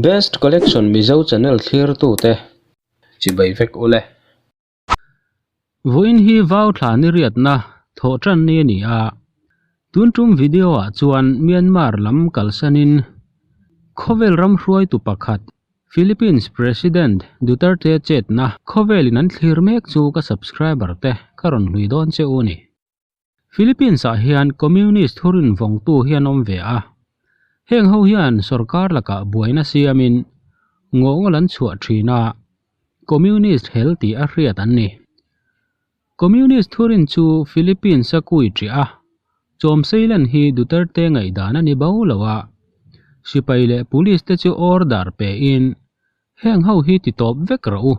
Best Collection Mizo channel thlirtute chibai vek ule. Vawiin hi vau thla ni riatna thawh tan ni a ni a, tun tum video ah chuan Myanmar lam kalsanin khawvel ram hruaitu pakhat Philippines President Duterte chetna khawvelin an thlir mek chu ka subscriber te ka rawn hlui dawn che u ni. Philippines ah hian Communist thurin vawngtu hi an awm ve a, heng ho hian sorkar lakah buaina siamin ngawngawl an chhuah thin a, Communist hel tih a hriat an ni. Communist thurin chu Philippines a kui ṭiah a, chawm seilen hi Duterte ngaihdan a ni bo lo a, sipai leh police te chu order pe in Heng ho hi ti tawp vek rawh u,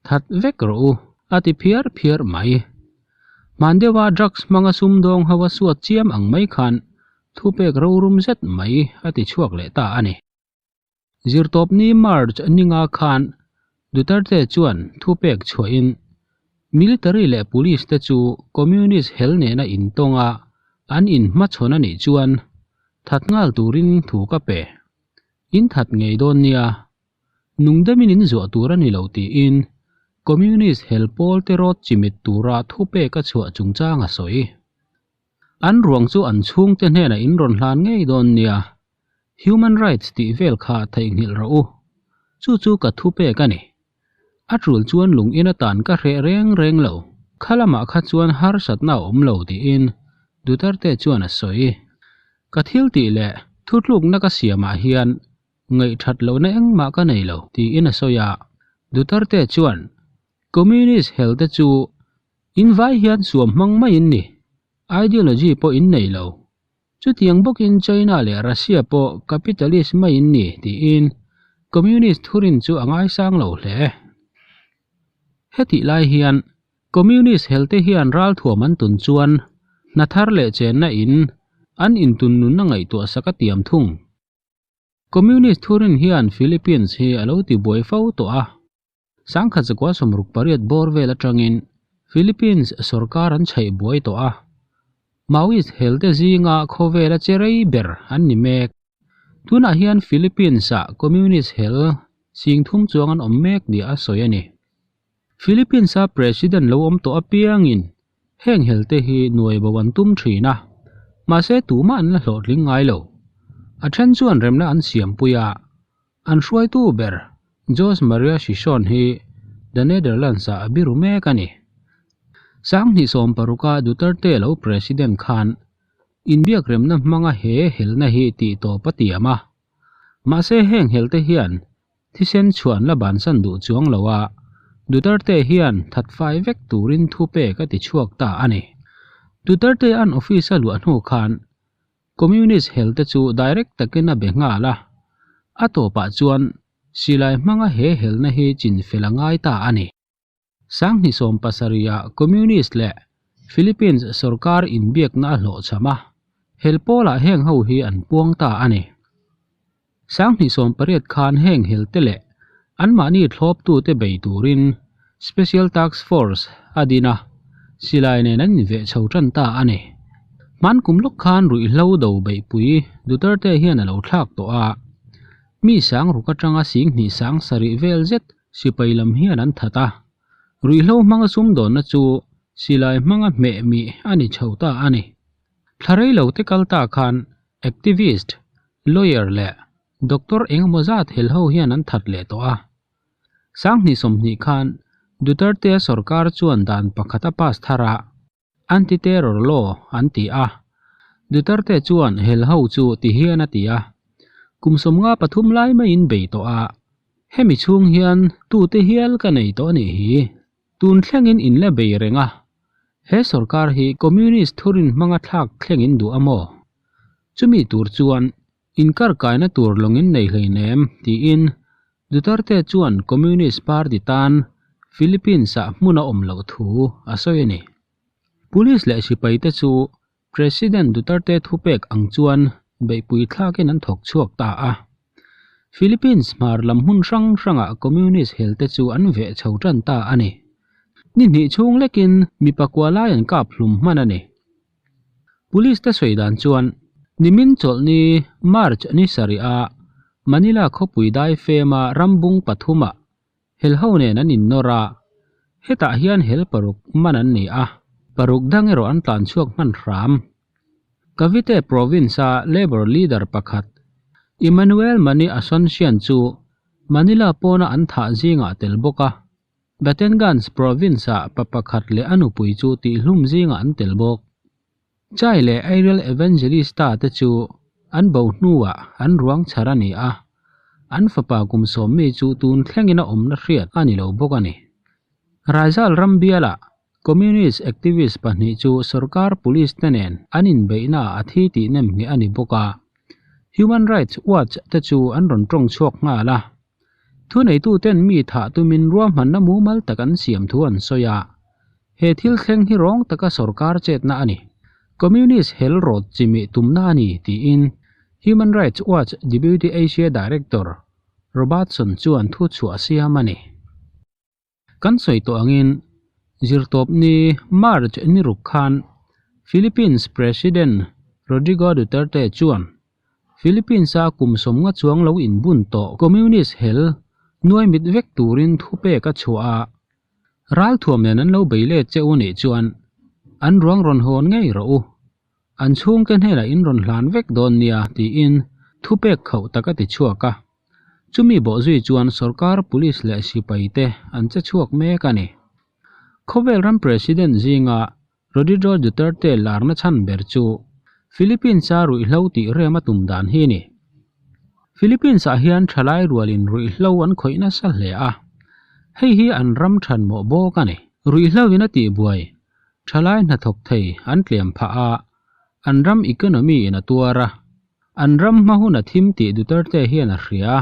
that vek rawh u, a ti phiar phiar mai. Hman deuha drugs hmanga sumdawng ho a suat chiam ang mai khan thupek rorum zet mai a ti chhuak leh ta a ni. Zirtawpni March ninga khan Duterte chuan thupek chhuahin Military leh Police te chu Communist hel nena intawnga an inhmachhawn a nih chuan that nghal turin thu ka pe. In that ngei dawn nia, nung demin in zuah tur a ni lo tiin Communist hel pawl te rawt chimit tura thupek a chhuah chungchang a sawi. An ruang chu an chhungte hnenah in rawn hlan ngei dawn nia, human rights tih vel kha theihnghilh rawh u. Chu chu ka thupek a ni. A tul chuan lung in atan ka hreh reng reng lo, kha lamah kha chuan harsatna a awm lo tiin Duterte chuan a sawi. Ka thil tih leh thutlukna ka siamah hian ngaihthat lohna engmah ka nei lo tiin a sawi a. Duterte chuan Communist hel te chu in vai hian suam hmang mai in ni, ideology pawh in nei lo. Chutiang bawkin China leh Russia pawh capitalist mai in ni tiin Communist thurin chu a ngaisang lo hle. Hetih lai hian Communist helte hian ralthuam an tun chuan hna thar leh chenna in an intun nunna ngaihtuah sak a tiam thung. Communist thurin hian Philippines hi a lo tibuai fo tawh a. Sangkhat zakua 68 bawr vel atangin Philippines sorkar an chhaih buai tawh a, Maoist helte zinga khawvela che rei ber an ni mek. Tunah hian Philippines-ah Communist hel sing thum chuang an awm mek nia a sawi a ni. Philippines-a President lo awm tawh apiangin heng helte hi nuai bo an tum thin a, mahse tumah an la hlawhtling ngai lo. A then chuan remna an siampui a, An hruaitu ber Jose Maria Sison hi The Netherlands-ah a biru mek a ni. Sanghnih sawmparuka Duterte lo President khan inbiakremna hmanga he helna hi tih tawp a tiam a. Mahse heng helte hian thisen chhuan la bansan duh chuang lo a, Duterte hian thatfai vek turin thupek a ti chhuak ta a ni. Duterte an office a luah hnu khan Communist hel te chu direct takin a be nghal a, a tawpah chuan silai hmanga he helna hi chin fel a ngai ta a ni. Sanghnih sawmpasarih ah Communist leh Philippines sorkar inbiakna a hlawhchham a, hel pawlah heng ho hi an puang ta a ni. Sanghnih 18 khan heng hel te leh anmahni thlawptute bei turin Special Task Force a din a, silai nen an inveh chho tan ta a ni. Hman kum lawk khan ruihhlo do beihpui Duterte hian a lo thlak tawh a, mi sang ruk atanga singhnih sang sarih vel zet sipai lam hian an that a, ruihhlo hmanga sumdawnna chu silai hmanga hmeh mih a ni chho ta a ni. Thla rei lo te kal ta khan Activist, lawyer leh doctor engemaw zat hel ho hian an that leh tawh a. Sanghnih 20 khan Duterte sorkar chuan dan pakhat a pass thar a, Anti-terror law an ti a. Duterte chuan hel ho chu ti hian a ti a, Kum 53 lai maiin bei tawh a, hemi chhung hian tute hial ka nei tawh a nih hi. Tun thlengin in la bei reng a, he sorkar hi Communist thurin hmanga thlak thlengin duh a maw? Chumi tur chuan inkar kaina tur lawngin nei hleinem tiin Duterte chuan Communist Party tan Philippines-ah hmun a awm loh thu a sawi a ni. Police leh sipaite chu President Duterte thupek ang chuan beihpui thlakin an thawk chhuak ta a. Philippines hmar lam hmun hrang hrangah Communist helte chu an veh chho tan ta a ni. Ni hnih chhung lekin mi pakua lai an kap hlum hman a ni. Police te sawi dan chuan nimin chawlhni March ni sarih a. Manila khawpui daifema rambung pathumah hel ho nen an innawr a, hetah hian hel paruk man an ni a, paruk dang erawh an tlan chhuak hman hram. Cavite province-a Labour leader pakhat Emmanuel Manny Asuncion chu Manila pawna an thah zingah a tel bawk a, Batangas province-ah pa pakhat leh a nupui chu tihhlum zingah an tel bawk. Chai leh Ariel Evangelista te chu an bo hnuah an ruang chhar a ni a, an fapa kum sawmmi chu tun thlengin a awmna hriat a ni lo bawk a ni. Raizal ram bialah Communist activist pahnih chu sorkar police te nen an inbeihnaah a thi tih nem ngheh a ni bawk a, Human Rights Watch te chu an rawn tawng chhuak nghal a. Thuneituten mi thah tumin ruahmanna mumal tak an siam thu an sawi a, he thil thleng hi rawng taka sorkar chetna a ni. Communist hel rawt chimih tumna a ni, tiin Human Rights Watch Deputy Asia Director Robertson chuan thu chhuah a siam a ni. Kan sawi tawh angin Zirtawpni March ni ruk khan Philippines President Rodrigo Duterte chuan Philippines-a kum sawmnga chuang lo inbun tawh Communist hel nuai mit vek turin thupek a chhuah a, ralthuam nen an lo bei let che u nih chuan an ruang rawn hawn ngei rawh u. An chhungte hnenah in rawn hlan vek dawn nia tiin thupek khauh tak a ti chhuak a. Chumi bawhzui chuan sorkar police leh sipai te an che chhuak mek a ni. Khawvel ram President zinga Rodrigo Duterte larna chhan ber chu Philippines-a ruihhlo tih rem a tum dan hi a ni. Philippines-ah hian thalai rualin ruihhlo an khawih nasa hle a, hei hi an ram thanmawh bawk a ni. Ruihhlo in a tihbuai Thalai hnathawk thei an tlem phah a, an ram economy in a tuar a, an ram hma hun a thim tih Duterte hian a hria.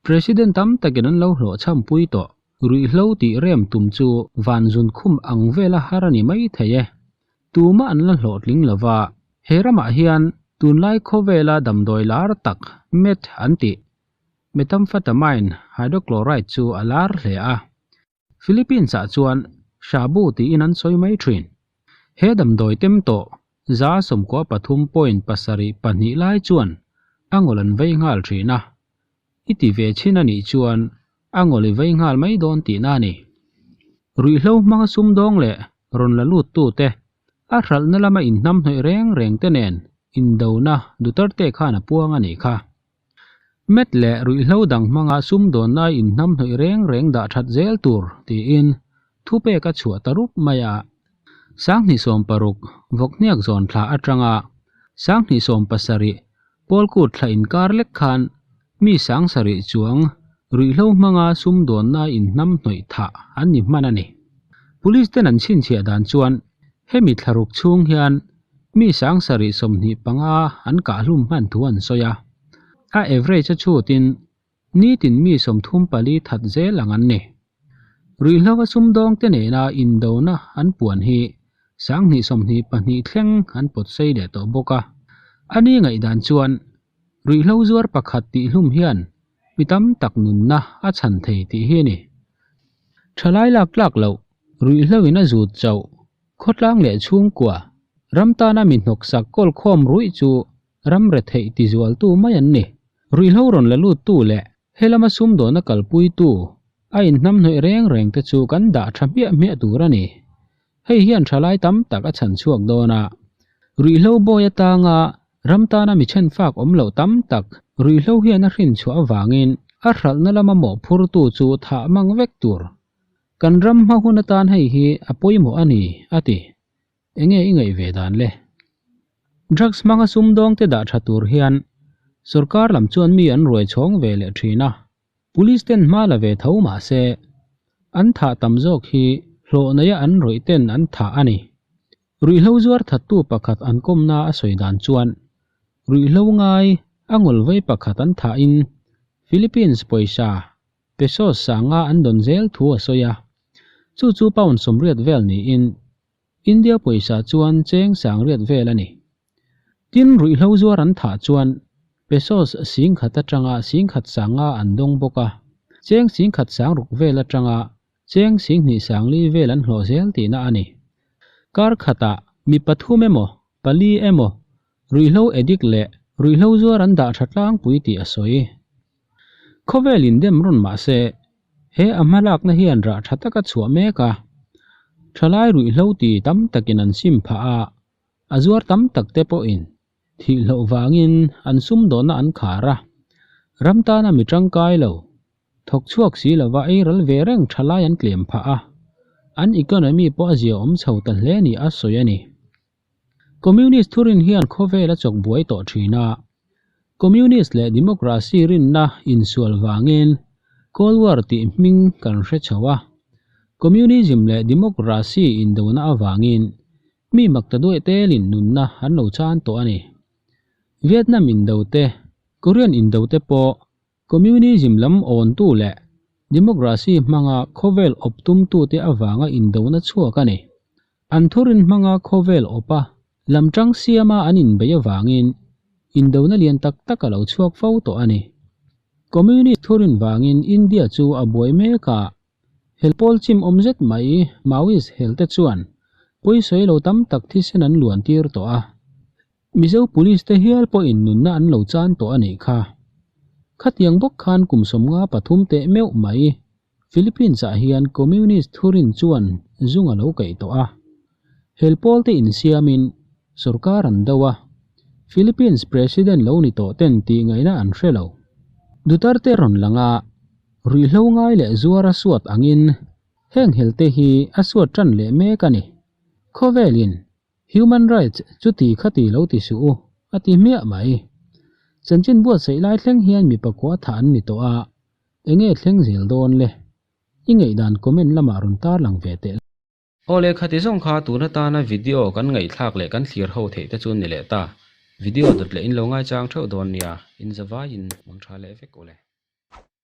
President tam takin an lo hlawhchham pui tawh. Ruihhlo tih rem tum chu van zun khum ang vela har a ni mai thei e. Tumah an la hlawhtling lo va, he ramah hian tunlai khawvela damdawi lar tak meth an tih methamphetamine hydrochloride chu a lar hle a. Philippines-ah chuan Shabu tiin an sawi mai thin. He damdawi tem tawh 93.72 lai chuan a ngawl an vei nghal thin a, i ti ve chin a nih chuan a ngawl i vei nghal mai dawn tihna a ni. Ruihhlo hmanga sumdawng leh rawn la luttute a hralhna lama inhnamhnawih reng rengte nen indona Duterte khan a puang a nih kha. Met leh ruihhlo dang hmanga sumdawnna inhnamhnawih reng reng dah that zel tur tiin thupek a chhuah ta rup mai a. 2016 Vawkhniak zawn thla atanga 2017 Pawlkut thla inkar lek khan mi 7000 chuang ruihhlo hmanga sumdawnna inhnamhnawih thah an ni hman a ni. Police ten an chhinchhiah dan chuan hemi thlaruk chhung hian Mi 725 an kahhlum hman thu an sawi a, a average a chhutin nitin mi 34 that zel ang an ni. Ruihhlo a sumdawngte nena indona an puan hi 2022 thleng an pawt sei leh tawh bawk a. A ni ngaihdan chuan ruihhlo zuar pakhat tihhlum hian mi tam tak nunna a chhan thei tih hi a ni. Thalai lak tlak loh ruihhlo in a zut chauh Khawtlang leh chhungkua, ram tana mi hnawksak kawlkhawm ruih chu ram retheih tizualtu mai an ni. Ruihhlo rawn la luttu leh helama sumdawna kalpuitu a inhnamhnawih reng reng te chu kan dah tha hmiah hmiah tur a ni. Hei hian thalai tam tak a chhan chhuak dawn a. Ruihhlo bawi atanga ram tana mi thenfak awm loh tam tak ruihhlo hian a hrinchhuah avangin a hralhna lama mawhphurtu chu thah mang vek tur. Kan ram hma hun atan hei hi a pawimawh a ni, a ti. Enge i ngaih ve dan le? Drugs hmanga sumdawngte dah tha tur hian sorkar lam chuan mi an ruai chhawng ve leh thin a, police ten hma la ve tho mah se, an thah tam zawk hi hlawh neia an rawih ten an thah a ni. Ruihhlo zuar thattu pakhat an kawmna a sawi dan chuan, ruihhlo ngai a ngawlvei pakhat an thahin Philippines pawisa Pesos sanga an dawn zel thu a sawi a, chu chu pound 80 vel niin India pawisa chuan cheng 1000 vel a ni. Tin, ruihhlo zuar an thah chuan pesos 10,000 atanga 10,000 an dawng bawk a, cheng 10,600 vel atanga cheng 2,400 vel an hlawh zel tihna a ni. Kar khatah mi pathum emaw, pali emaw ruihhlo addict leh ruihhlo zuar an dah tha tlangpui tih a sawi. Khawvel in dem rawn mah se, he a hmalakna hian rah tha taka chhuah mek a. Thalai ruihhlo ti tam takin an sim phah a, a zuar tam tak te pawhin thihloh vangin an sumdawnna an khar a. Ram tana mi tangkai lo, thawk chhuak si lova ei ral ve reng thalai an tlem phah a, an economy pawh a zia awm chho ta hle ni a sawi a ni. Communist thurin hian khawvel a chawk buai tawh thin a. Communist leh Democracy rinna insual vangin Cold War tih hming kan hre chho a. Communism leh Democracy indona avangin mi mak ta duai telin nunna an lo chan tawh a ni. Vietnam indo te, Korean indo te pawh Communism lam awntu leh Democracy hmanga khawvel awp tumtute avanga indona chhuak a ni. An thurin hmanga khawvel awpa lamtang siama an inbeih avangin indona lian tak tak a lo chhuak fo tawh a ni. Communist thurin vangin India chu a buai mek a, hel pawl chim awm zet mai Maoist helte chuan pawisawi lo tam tak thisen an luan tir tawh a. Mizo Police te hial pawhin nunna an lo chan tawh a nih kha. Khatiang bawk khan kum 53 teh meuh mai Philippines ah hian Communist thurin chuan zung a lo kaih tawh a. Hel pawl te insiamin sorkar an do a, Philippines President lo ni tawh ten tih ngaihna an hre lo. Duterte rawn lang a, ruihhlo ngai leh zuar a suat angin heng hel te hi a suat tan leh mek a ni. Khawvelin Human rights chuti khati lo ti suh u, a ti hmiah mai. Chanchin buatsaih lai thleng hian mi pakua thah an ni tawh a, enge thleng zel dawn le? I ngaihdan comment lamah rawn tarlang ve teh. Aw le khati zawng kha tun atana video kan ngaihthlak leh kan thlir ho theih te chu ni leh ta. Video dawt leh in lo ngaichang theuh dawn nia, in zavaiin mang tha leh vek u le.